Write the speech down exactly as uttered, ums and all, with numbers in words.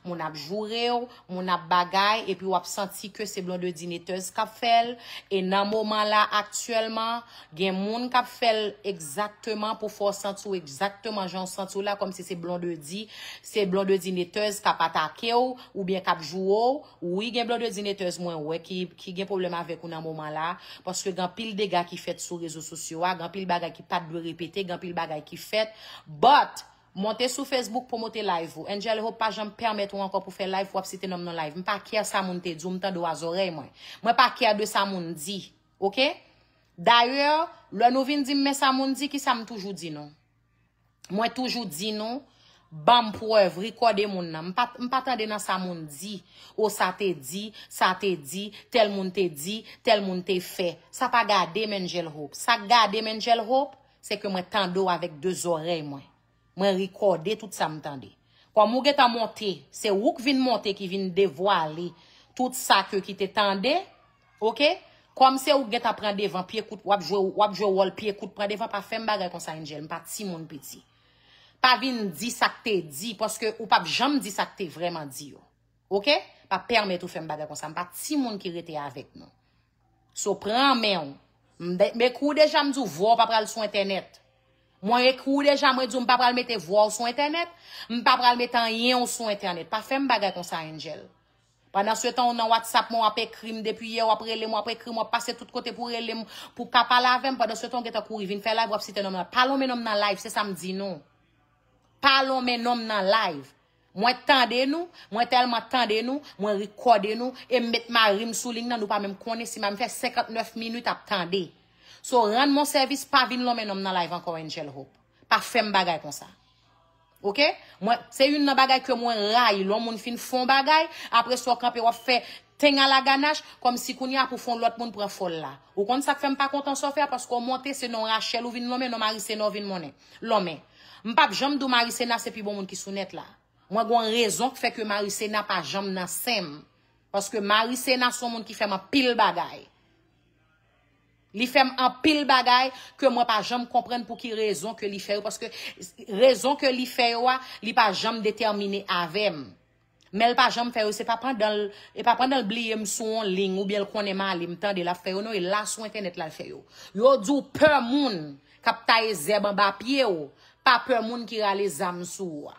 moun ap joure w, moun ap bagay, epi w ap santi ke se Blondedy Netez k ap fè l. E nan moman la, aktyèlman, gen moun k ap fè l egzakteman pou fè w santi w egzakteman jan w santi w la, kòmsi se Blondedy, se Blondedy Netez k ap atake w, oubyen k ap joure w. Wi, gen Blondedy Netez mwen wè ki, ki gen pwoblèm avèk ou nan moman la, paske gen anpil dega ki fèt sou rezo sosyo a, gen anpil bagay ki pa t dwe repete, gen anpil bagay ki fèt, but, monte sou Facebook, pwomote live ou. Angel Hope pa janm pèmèt ou ankò pou fè live, pou w ap site non m nan live. M pa care sa moun te di w, m tande w a zòrèy mwen. Mwen pa care de sa moun di, oke? Dayè, lè nou vin di m men sa moun di, ki sa m toujou di nou? Mwen toujou di nou, ban m prèv, rikòde moun nan. M pa, m pa tande nan sa moun di, o sa te di, sa te di, tèl moun te di, tèl moun te fè. Sa pa gade m Angel Hope. Sa k gade m Angel Hope, se ke mwen tande w avèk de zòrèy mwen. Mwen rikòde tout sa m tande. Kòm ou gentan monte, se ou k vin monte ki vin devwale tout sa ke ki te tande, oke? Kòm se ou k gentan pran devan, pye kout, w ap jwe, w ap jwe wòl pye kout pran devan, pa fè m bagay konsa, Angel, m pa timoun piti. Pa vin di sa k te di, paske ou p ap janm di sa k te vrèman di yo. Oke? Pa pèmèt ou fè m bagay konsa, m pa timoun ki rete avèk nou. So, pran men w. M de-, m ekri w deja, m di w vwa w pa pral sou entènèt. Mwen ekri w deja, mwen di w m pa pral mete vwa w sou entènèt, m pa pral mete anyen w sou entènèt. Pa fè m bagay konsa, Angel. Pandan se tan, w nan WhatsApp mwen, w ap ekri m depi yè, w ap rele m, w ap ekri m, w ap pase tout kote pou rele m, pou ka pale avè m. Pandan se tan, w gentan kouri vin fè live, w ap site non m nan. Pa lonmen non m nan live, se sa m di nou. Pa lonmen non m nan live. Mwen tande nou, mwen tèlman tande nou, mwen rikòde nou, e m met mari m sou liy nan, nou pa menm konnen si m a, m fè senkantnèf minit ap tande. So, rann mwen sèvis, pa vin lonmen non m nan live ankò, Angel Hope. Pa fè m bagay konsa. Oke? Mwen, se youn nan bagay ke mwen rayi, lè yon moun fin fè yon bagay, apre sa w kanpe, w ap fè teng a la ganach, kòmsi kounye a pou fè yon lòt moun pran fòl la. Ou konn sa k fè m pa kontan sa w fè a, paske w monte, se non Rachel ou vin lonmen, non Marisena w vin monnen, lonmen. M p ap janm di w Marisena se pi bon moun ki sou nèt la. Mwen gen yon rezon k fè ke Marisena pa janm nan sen m. Paske Marisena se yon moun ki fè m anpil bagay. Li fè m anpil bagay ke mwen pa janm konprann pou ki rezon ke li fè yo. Paske rezon ke li fè yo a, li pa janm detèmine avè m. Men l pa janm fè yo, se pa pandan l, e pa pandan l bliye m sou yon liy oubyen l konnen m ale, m tande l ap fè yo, non, e la sou entènèt la l fè yo. Yo di w pè moun k ap taye zèb anba pye w, pa pè moun ki rale zam sou ou a.